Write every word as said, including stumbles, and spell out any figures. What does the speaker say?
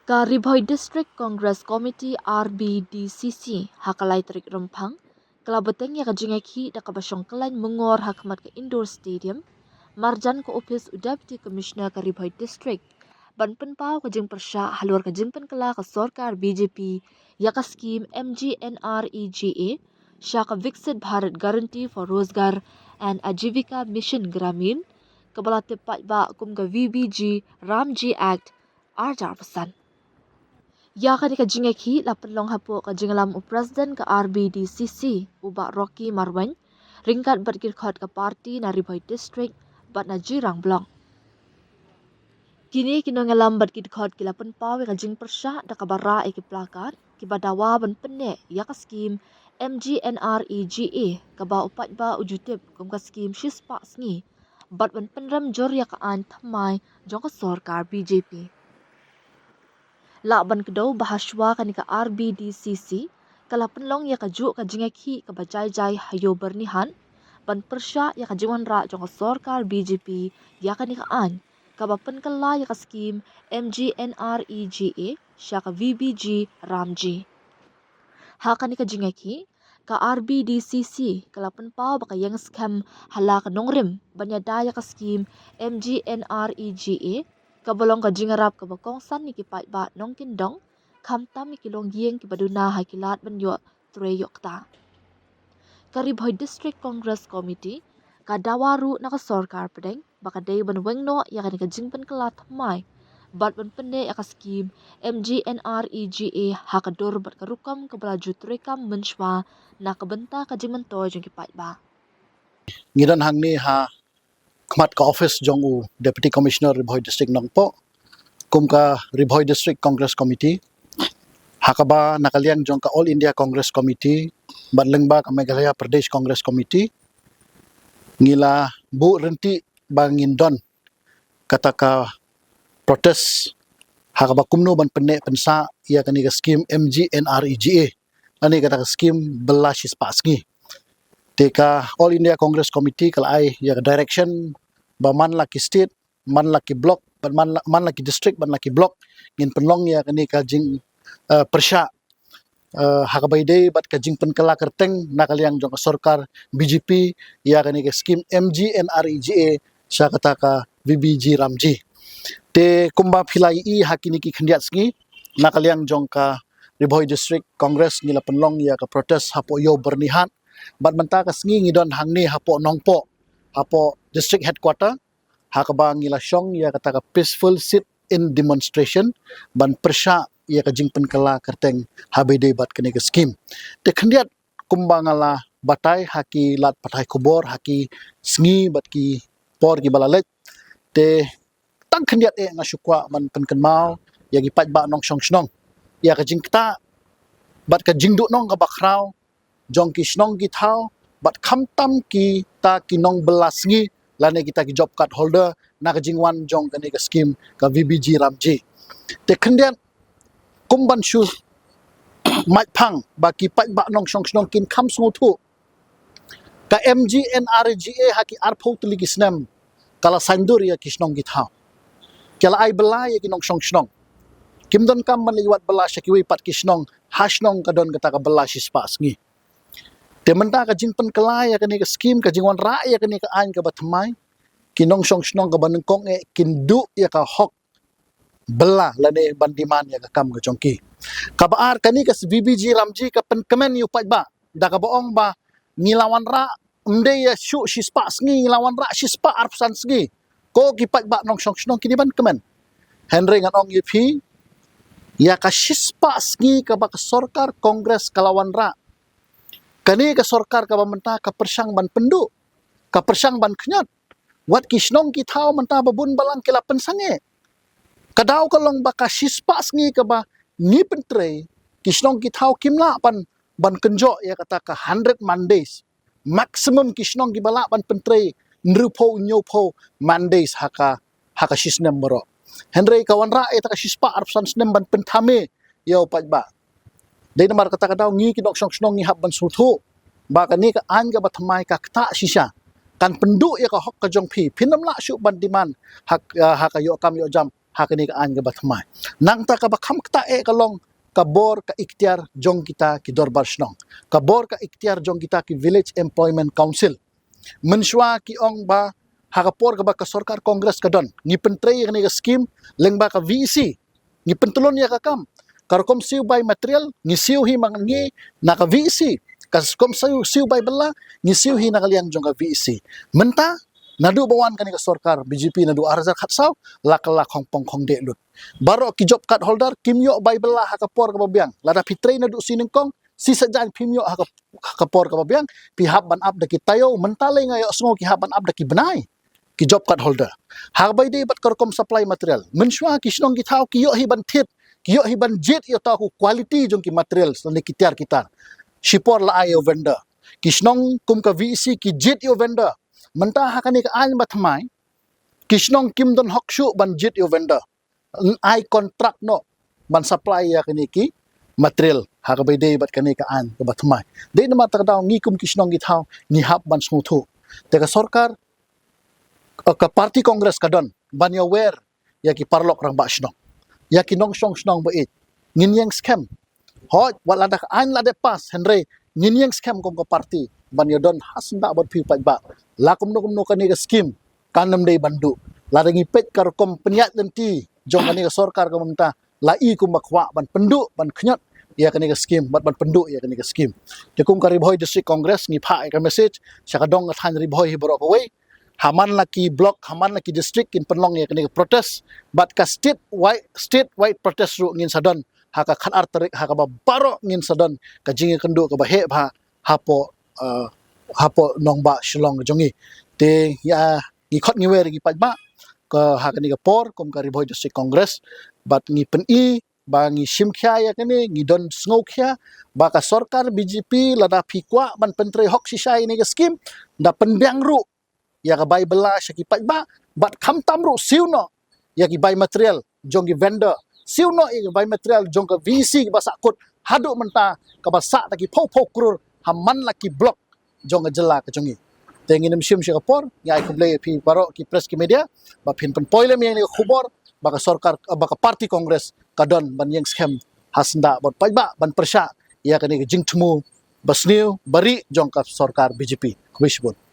Ka Ri Bhoi District Congress Committee, R B D C C, ha ka lai tarik Rymphang, ka la bteng ïa ka jingïakhih da kaba shong kyllaiñ myngor ha khmat ka Indoor Stadium, marjan ka ophis u Deputy Commissioner ka Ri Bhoi District, ban pynpaw ka jingpyrshah halor ka jingpynkylla ka sorkar B J P ïa ka skhim M G N R E G A sha ka Viksit Bharat Guarantee for Rozgar and Ajivika Mission Gramin, kaba la tip paidbah kum ka V B G Ramji Act, ar hajar arphew san. Ïa kane ka jingïakhih la pynlong hapoh ka jingïalam u President ka R B D C C, u Bah Rocky Marwein, ryngkat bad ki dkhot ka party na Ri Bhoi District bad na Jirang Block. Kine ki nongïalam bad ki dkhot ki la pynpaw ïa ka jingpyrshah da kaba rah ïa ki placard kiba dawa ban pynneh ïa ka skhim M G N R E G A, kaba u paidbah u ju tip kum ka skhim shispah sngi, bad ban pynrem jur ïa ka aiñ thymmai jong ka sorkar B J P. Lah ban kdew ba hashwa kane ka R B D C C ka la pynlong ïa kajuh ka jingïakhih kaba jai jai ha Ïew Byrnihat, ban pyrshah ïa ka jingwanrah jong ka sorkar B J P ïa kane ka aiñ, kaba pynkylla ïa ka skhim M G N R E G A sha ka V B G Ramji. Ha kane ka jingïakhih, ka R B D C C ka la pynpaw ba ka ïeng skhem ha la ka nongrim ban ïada ïa ka skhim M G N R E G A, kaba long ka jingïarap kaba kongsan ïa ki paidbah nongkyndong, khamtam ïa ki longïing kiba duna ha ki lad ban ïoh trei ïoh ktah. Ka Ri Bhoi District Congress Committee ka dawa ruh na ka sorkar pdeng ba ka dei ban weng noh ïa kane ka jingpynkylla thymmai bad ban pynneh ïa ka skhim M G N R E G A ha ka dur bad ka rukom kaba la ju treikam mynshuwa na ka bynta ka jingmyntoi jong ki paidbah. Ngi don hangne ha khmat ka office jong u Deputy Commissioner Ri Bhoi District Nongpoh, kum ka Ri Bhoi District Congress Committee, ha kaba na ka liang jong ka All India Congress Committee bad lyngba ka Meghalaya Pradesh Congress Committee, ngi la buh ryntih ba ngin don kata ka protest ha kaba kumno ban pynneh pynsah ïa kane ka skhim M G N R E G A, lane kata ka skhim bylla shispah sngi. Te ka All India Congress Committee ka la ai ïa ka direction ba man la ki state, man la ki block, bad man la, man la ki district, man la ki block, ngin pynlong ïa kane ka jing, eh, pyrshah, eh, ha kaba ïadei bad ka jingpynkylla kyrteng na ka liang jong ka sorkar B J P ïa kane ka skhim M G N R E G A sha kata ka V B G Ramji. Te kumba phi la ïohi, ha kine ki khyndiat sngi na ka liang jong ka Ri Bhoi District Congress ngi la pynlong ïa ka protest hapoh Ïew Byrnihat, bad mynta ka sngi ngi don hangne hapoh Nongpoh, hapoh District Headquarter, ha kaba ngi la shong ïa kata ka peaceful sit-in demonstration ban pyrshah ïa ka jingpynkylla kyrteng ha ba ïadei bad kane ka skhim. Te khyndiat kumba nga la batai ha ki lad pathai khubor ha ki sngi bad ki por kiba la leit, te tang khyndiat eh nga shu kwah ban pynkynmaw ïa ki paidbah nongshong shnong ïa ka jingktah bad ka jingduhnong kaba khraw jong ki shnong ki thaw bad khamtam kita ki nongbylla sngi lane kita ki job card holder na ka jingwan jong kane ka skhim ka V B G Ramji. Te khyndiat kum ban shu mait phang ba ki paidbah nongshong shnong kin kham sngewthuh, ka M G N R E G A ha ki arphew tylli ki snem ka la saiñdur ïa ki shnong ki thaw. Ka la ai bylla ïa ki nongshong shnong. Kim donkam ban leit wad bylla sha kiwei pat ki shnong, ha shnong ka don kata ka bylla shispah sngi. Te mynta ka jingpynkylla ïa kane ka skhim, ka jingwanrah ïa kane ka aiñ kaba thymmai, ki nongshong shnong kaba nyngkong eh kin duh ïa ka hok bylla lane ban demand ïa ka kam ka jong ki. Kaba ar, kane ka V B G Ramji ka pynkmen ïa u paidbah da kaba ong ba ngi la wanrah ym dei ïa shuh shispah sngi, ngi la wanrah shispah arphew san sngi. Ko ki paidbah nongshong shnong, kine ban kmen. Hynrei ngan ong ïa phi, ïa ka shispah sngi kaba ka sorkar Congress ka la wanrah, kane ka sorkar kaba mynta ka pyrshang ban pynduh, ka pyrshang ban khñiot. Wat ki shnong ki thaw mynta ba bun balang ki la pynsangeh. Ka daw ka long ba ka shispah sngi kaba ngi pyntrei, ki shnong ki thaw kim lah ban, ban kynjoh ïa kata ka hundred man days. Maximum ki shnong kiba lah ban pyntrei hynriewphew, hynñiewphew man days ha ka, ha ka shisnem baroh. Hynrei ka wanrah ïa kata ka shispah arphew san snem ban pynthame ïa u paidbah. Dei namar kata ka daw ngi ki nongshong shnong ngi hap ban sngewthuh ba kane ka aiñ kaba thymmai ka ktah shisha. Kan pynduh ïa ka hok ka jong phi. Phin ym lah shuh ban demand ha, ha ka ïoh kam ïoh jam. ha kane ka aiñ kaba thymmai. Nangta kaba kham ktah eh ka long ka bor ka iktiar jong kita ki dorbar shnong, ka bor ka iktiar jong kita ki Village Employment Council. Mynshuwa ki ong ba ha ka por kaba ka sorkar Congress ka don, ngi pyntrei ïa kane ka skim lyngba ka V E C, ngi pyntlun ïa ka kam. Ka rukom siew bai material ngi siew hi ma ngi na ka V E C, ka rukom siew, siew bai bylla ngi siew hi na ka liang jong ka V E C. Mynta naduh ba wan kane ka sorkar B J P naduh ar hajar khatsaw, la ka la khong pong khong deh lut. Baroh ki job card holder kim ïoh bai bylla ha ka por kaba biang. Lada phi trei naduh shi nyngkong, shi saitjaiñ phim ïoh ha ka, ha ka por kaba biang. Phi hap ban ap da ki taïew, mynta lei nga ïohsngew ki hap ban ap da ki bnai, ki job card holder. Ha kaba ïadei bad ka rukom supply material, mynshuwa ki shnong ki thaw ki ïoh hi ban thied, ki ïoh hi ban jied ïa uta u quality jong ki material lane ki tiar ki tar. Shipor la ai ïa u vendor, ki shnong kum ka V E C ki jied ïa u vendor. Mynta ha kane ka aiñ ba thymmai, ki shnong kim don hok shuh ban jied ïa u vendor, ai contract noh ban supply ïa kane ki material ha kaba ïadei bad kane ka aiñ kaba thymmai. Dei namar kata ka daw ngi kum ki shnong ki thaw ngi hap ban sngewthuh. Te ka sorkar, eh, ka party Congress ka don ban ïawer ïa ki paralok rangbah shnong, ïa ki nongshong shnong ba ïeit. Ngin ïeng skhem. Hooid, wat lada ka aiñ la dep pass, hynrei ngin ïeng skhem kum ka party ban ïadon ha syndah bad phi paidbah. La kumno kumno kane ka skim kan ym dei ban duh. Lada ngi peit ka rukom pynïaid lynti jong kane ka sorkar ka mynta, la i kumba kwah ban pynduh, ban khñiot ïa kane ka skim, bad ban pynduh ïa kane ka skim. Te kum ka Ri Bhoi District Congress ngi phah ïa ka message sha ka dong ka thaiñ Ri Bhoi hi baroh kawei. Ha man la ki block, ha man la ki district kin pynlong ïa kane ka protest. Bad ka state wide, state wide protest ruh ngin sa don ha ka khatar tarik, ha kaba baroh ngin sa don ka jingïakynduh kaba heh bha hapoh, eh, hapoh nongbah Shillong ka jong ngi. Te ïa ngi khot ngi wer ïa ki paidbah ka ha kane ka por kum ka Ri Bhoi District Congress, bad ngi pyni ba ngi shim khia ïa kane, ngi don sngewkhia ba ka sorkar B J P, lada phi kwah ban pyntrei hok shisha ïa kane ka skim, da pynbiang ruh ïa ka bai bylla sha ki paidbah, bad khamtam ruh siew noh ïa ki bai material jong ki vendor, siew noh ïa ki bai material jong ka V E C kiba sahkut haduh mynta kaba sah da ki phew phew klur ha man la ki block jong ka jylla ka jong ngi. Te ngin ym shim sha ka por, ngi ai khublei ïa phi baroh ki press ki media ba phin pynpoi lem ïa kane ka khubor ba ka sorkar, ba ka party Congress ka don ban ïeng skhem ha syndah bad paidbah ban pyrshah ïa kane ka jingthmu ba sniew ba rieh jong ka sorkar B J P. Khublei shibun.